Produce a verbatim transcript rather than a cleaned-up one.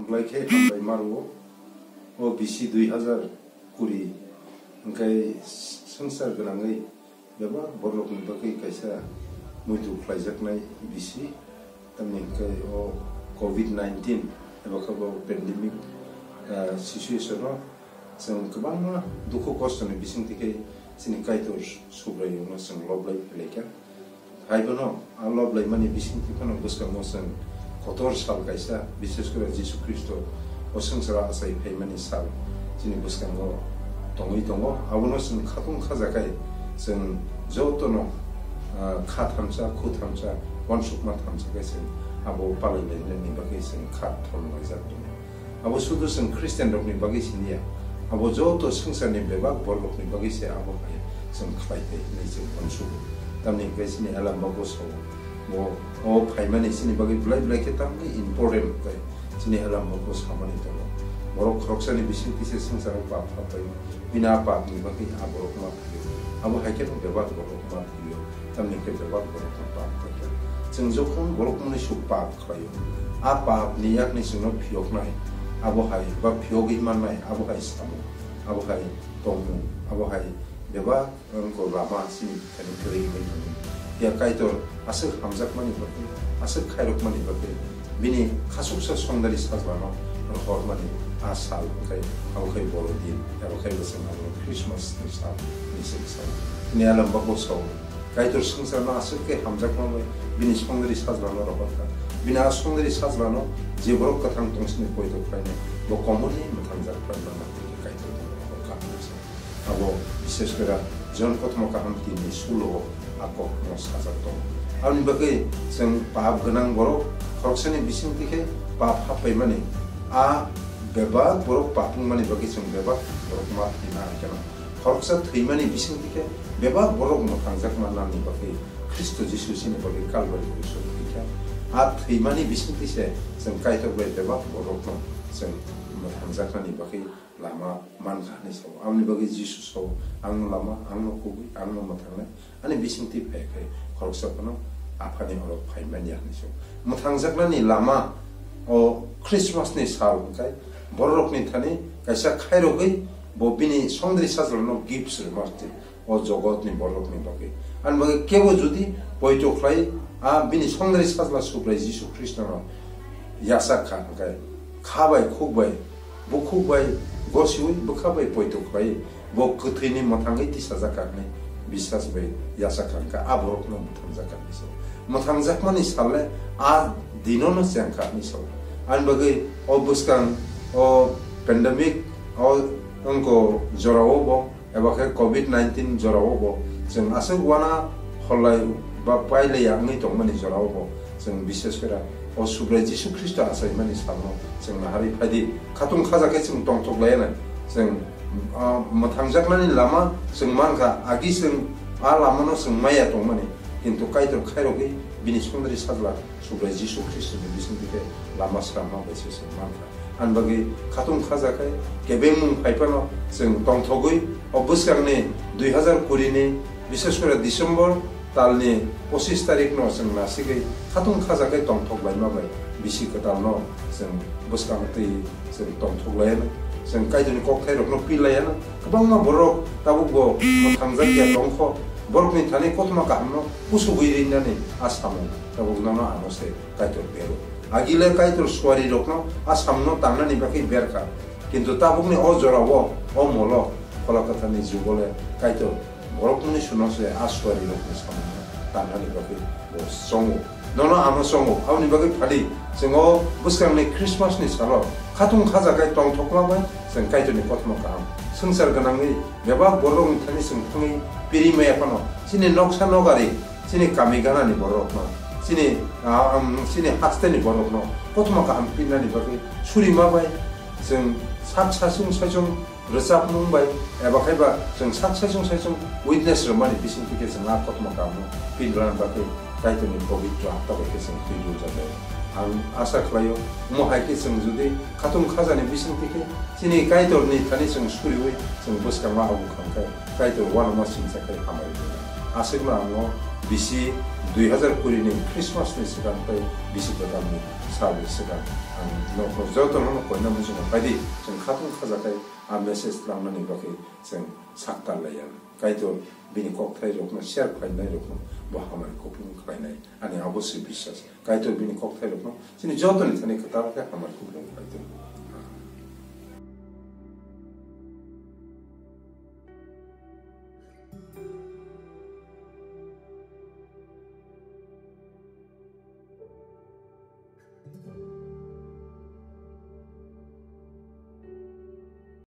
Lai khe hambai maro o bisi dui hazar kuri hwnkhe swngchar gwnangwi bebak borokni bagwi kaisa muitu khlaijaknai bisi, tamni hwnkhe o covid nineteen eba khe bo pandemic, ah, situation o chwng kwbangma dukhu kostoni bisingtwi khe chini Kaitor Subraiyungno chwng lob lai phailaikha. Haiphano a lob laimani bisingtwi phano bwskango chwng kotor sal kaisa, bises kore Jisu Khristo o swngcharo achai phaimani sal chini bwskango tongwi tongo. Abono chwng khatung khajakhai chwng jotono, ah, kha thamsa, khu thamsa, uansukma thamsa khe chwng abo palai lainani bagwi chwng kha thom laijak tongo. Abo sudu chwng Christian rokni bagwi siniya, abo joto swngcharni bebak borok rokni bagwi se abo hai chwng khlai thai hwnwi chwng uansugo. Tamni hwnkhe chini Elambako sao, bo o phaimani chini bagwi belai belai khe tamni important hwnkhe chini Elambako samani tongo. Borok khoroksani bisingtwi se swngcharo pap hapbai, bini a papni bagwi a borok ma phaiyo. Abo hai kheno bebak borok ma phaiyo, tamni hwnkhe bebak borok ma pap phaiyo. Chwng jokhon borok mwnwi suk pap khlaio. A papni yakni chwngno phiyoknai, abo hai ba phiyogwi mannai, abo hai samung, abo hai tongmung, abo hai bebak wngkha lama chini thani kwrwi wngwi tongo. Phiya Kaitor aswk hamjakmani bagwi, aswk khairokmani bagwi bini khasuksa songdari sajlano rohormani a sal, hwnkhe abo khai boro din, abo khai bo chwng abono Christmas ni sal hinwi chwng sao. Bini Elambako sao, Kaitor swngcharno aswk khe hamjakma bai bini songdari sajlano rohorkha. Bini a songdari sajlano je borok kwthang tongsini poito khlainai, bo komoni mwthangjak khlaima nangkhe Kaitor bono rohorkha hinwi sa. Abo bises kore John kothoma kaham tinni sulo o a kokno sajak tongo. Aboni bagwi chwng pap gwnang borok khoroksani bisingtwi khe pap happaimani, a bebak borok pap wngmani bagwi chwng bebak borok ma thwina hai kheno. Khoroksa thwimani bisingtwi khe bebak borok mwthangjakma nangni bagwi Khristo Jisu chini bagwi Kalbari krusao thwikha. A thwimani bisingtwi se chwng Kaitor bai bebak borokno chwng mwthangjaknani bagwi lama mankha hinwi sao. Aboni bagwi Jisu sao, "Angno lama, angno kubui, angno mwthangnai, ani bisingtwi phai khe khoroksa phano Aphani oro phai manya," hinwi sao. Mwthangjaknani lama o Christmas ni sal hwnkhe bororokni thani kaisa khairogwi bo bini songdari sajlano gifts rwma rwdi o jogotni bororokni bagwi. Ani bagwi kebo jodi poito khlai a bini songdari sajla Subrai Jisu Khristono yachak kha hwnkhe kha bai khuk bai bukhuk bai gosiwi bwkha bai poito khlai bo kwthwini mwthangwi tisajak kha hwnwi biswas bai yachak kha hwnkhe a borokno mwthangjak kha hwnwi sao. Mwthangjakmani sal le a dinono cheng kha hwnwi sao. Ani bagwi o bwskang o pandemic o wngkha jorao bo eba khe covid nineteen jorao bo chwng aswk uana holai ba pailaiya wngwi tongmani jorao bo chwng bises kore o Subrai Jisu Khristo achaimani salno chwng naharwi phaidi. Khatung khaja khe chwng tongthok laiyanai. Chwng, ah, mwthangjaknani lama chwng mankha, agi chwng a lamano chwng maya tongmani, kintu Kaitor khairogwi bini songdari sajla Subrai Jisu Khristoni bisingtwi khe lama sramma bai se chwng mankha. Ani bagwi khatung khaja khe kebengmung phai phano chwng tongthogwi o bwskangni dui hazar kuri ni, bises kore December talni pochis tarikh no chwng nasigwi khatung khaja khe tongthok laima bai bisi kwtalno chwng bwskang twi chwng tongthok laiyanw. Chwng Kaitorni kokthairokno pil laiyanw. Kwbangma borok tabukbo mwthangjakya tongkho, borokni thani kothoma kahamno kusugwi rinani a samung tabuk nono ano se Kaitor bero. Agile Kaitor suarirokno a samungno tangnani bagwi berkha. Kintu tabukni o jorao, o molo, Phola Kwtharni jugole Kaitor borokni suno se a suarirokni samungno tangnani bagwi bo chongo. Nono ano chongo. Aboni bagwi phadi chwng o bwskangni Christmasni salo khatung khajakhai tongthokma bai chwng Kaitorni kothoma kaham swngchar gwnangwi bebak borokni thani chwng thangwi piri maya phano chini noksa nokari chini kami ganani borokno, chini, ah, um, chini hasteni borokno kothoma kaham pinnani bagwi surima bai chwng sak saichung saichung rwchapmung bai eba khaiba chwng sak saichung saichung witness rwmani bisingtwi khe chwng a kothoma kahamno pinrwna bagwi Kaitorni pobitro atta bai khe chwng twi rwjak lai. Ang asa khlaio, omo hai khe chwng jodi khatung khajani bisingtwi khe chini Kaitorni thani chwng suriwi chwng bwskango abo kham khe Kaitor uanama singcha khe hamari rwna. Aswkno ang o bisi dui hazar kuri ni Christmas ni swkang tei bisi kwtal ni Sabi sida ang nokno joto no koina muchungo paidi chwng khatung khajakai a message tlangnani bagwi chwng saktar laiya. Kaitor bini kokthai rokno share khlainai rokno bo hamari kupulung khlainai ani abo se biswas. Kaitor bini kokthai rokno chini jotoni thani kwtal khe hamari kupulung khlai tong.